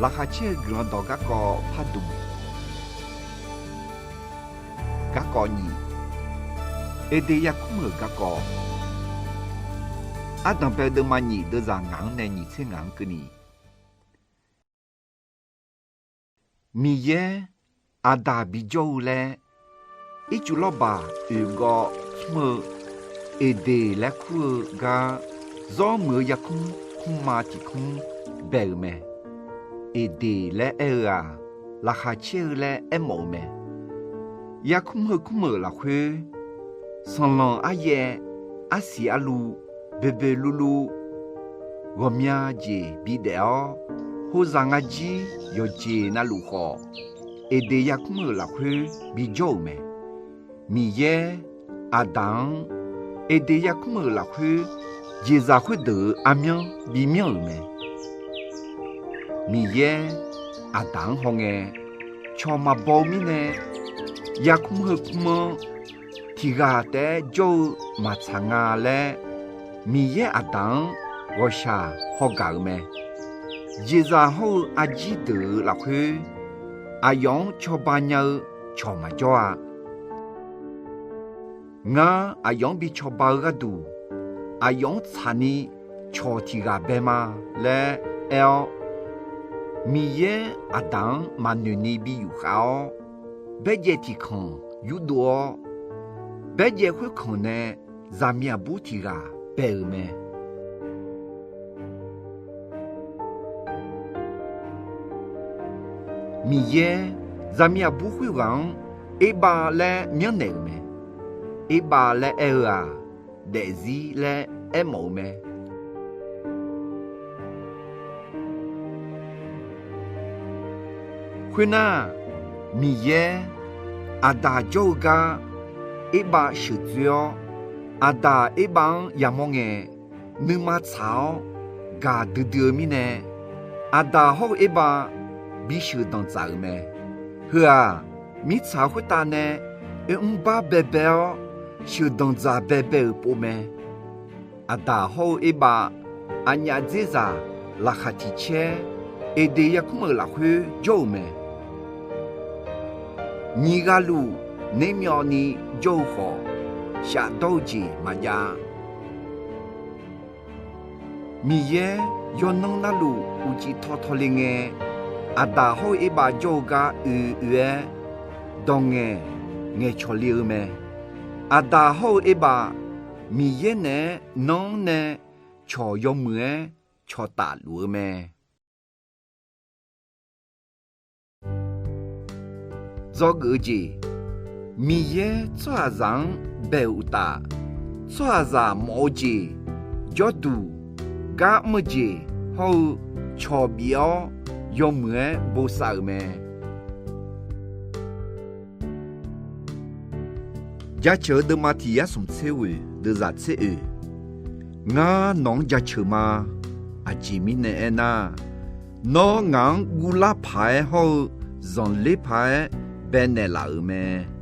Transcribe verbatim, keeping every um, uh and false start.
Laqkhaq caer-eu Guiqlanq dawq garkawv pardmq. Garkawv nyiq, Eqdeq yarkmr-euq garkawv. Ardanqbae deuvma nyiq deuvzaq ngaq-anr nae nyiq tser ngaq-anr keuvni, Miqyaer Aqdaq bijawr-eu laer ircuf lawrbaq oeq gawv smr-eu Eqdeq laer kur-eu gar, zawr muiq-eu yarkmr kmrma tiq kmr bae-euq mae. Eqdeq laer aer-eu-aq, laqkhaq caer-eu laer aermawf-eu mae. Yarkmr heu kmr-euq lafkhoer, sanqlanq aryaev, arsiq arluv, boeboe luvluv, ghawqmya jeq bidaef-awr, hozaq nga jir yawqjeq navluf khawf, Eqdeq yarkmr-euq lafkhoer bijawr-euq mae. Miqyaer Aqdaq-anr Eqdeq yarkmr-euq lafkhoer jeqzaq khoerdeuq-euq armyanr bimyanr-euq mae. Miqyaer Aqdaq-anr hawngae, cawq maqbaw-eu mirnae, yarkmr heu kmr-anr tiq ghaq taef-aer jawr-eu maqtsaq nga laer, Miqyaer Aqdaq-anr ghawqshaq haw gaq-euq mae. Jeqzaq hawr-eu arjir deuq-euq lafkhoer, aqyawf-anr cawba nya-eu cawq maqjawr-a. Ngar aqyawf-anr bi cawba-eu gharduq, aqyawf-anr tsaqni cawq tiq ghaq bae ma laer aer-awr, Miqyaer Aqdaq-anr maqnoeq ni bi yufkhav-awr, baerjaev tiq kanq yurdov-awr, baerjaev khoerkanq nae zaqmiq aqbur tiq ghaq bae-euq mae. Miqyaer zaqmiq aqbur khoerghaq-anr Erbav laer myanrnaeq-euq mae. Erbav laer aer-eu-aq, daefzir laer aermawf-eu mae. Khoernar, Miqyaer Aqdaq jawr-eu gar Erbav sheuqdzoer-awr, Aqdaq Erbav-anr yamawr ngae, nuima tsaq-awr gaqdui dui-eu mirnae, Aqdaq hawr-eu Erbav bisheuq danqdzaq-euq mae. Heu-aq, mirtsaq khoertav nae oermr bar baebae-awr, sheuqdanq dzaq baebae-euq pov mae. Aqdaq hawr-eu Erbav aqnyaf dzerzaq laqkhaq tiq caer Eqdeq yarkmr-euq lafkhoer jawr-euq mae. Nyiq ghaq luf naermyawvni jawr-eu khawf, shafdawr-eu jeq maqjav-a. Miqyaer yawqnan navluf uqcif tawtawle ngae, Aqdaq hawr-eu Erbav jawr-eu gar oe oe-aer, dawq ngaeq ngaeqcawq le-eu mae. Aqdaq hawr-eu Erbav Miqyaer naeq-aer nanr nae cawq yawmuiq-aer cawqtaf luf-eu mae. Dzawgeuf-eu jeq, Miqyaer tsawrhaqzaq-anr bae-euq uqtaf, tsawrhaqzaq mawf-eu jeq, jawrduq, gar mr-eu jeq hawr-eu cawq bif-awr yawmuiq-aer bosav-euq mae. Jaceuq-eu deuvma tiq yar smq tser ghoeq deuvzaq tser oeq. Ngar nawq-anr jaceuq ma. Aqjeq mirnae aernar, nawr ngaq-anr guvlar paq-aer hawr-eu zanqler paq-aer baenaeq laf-euq mae.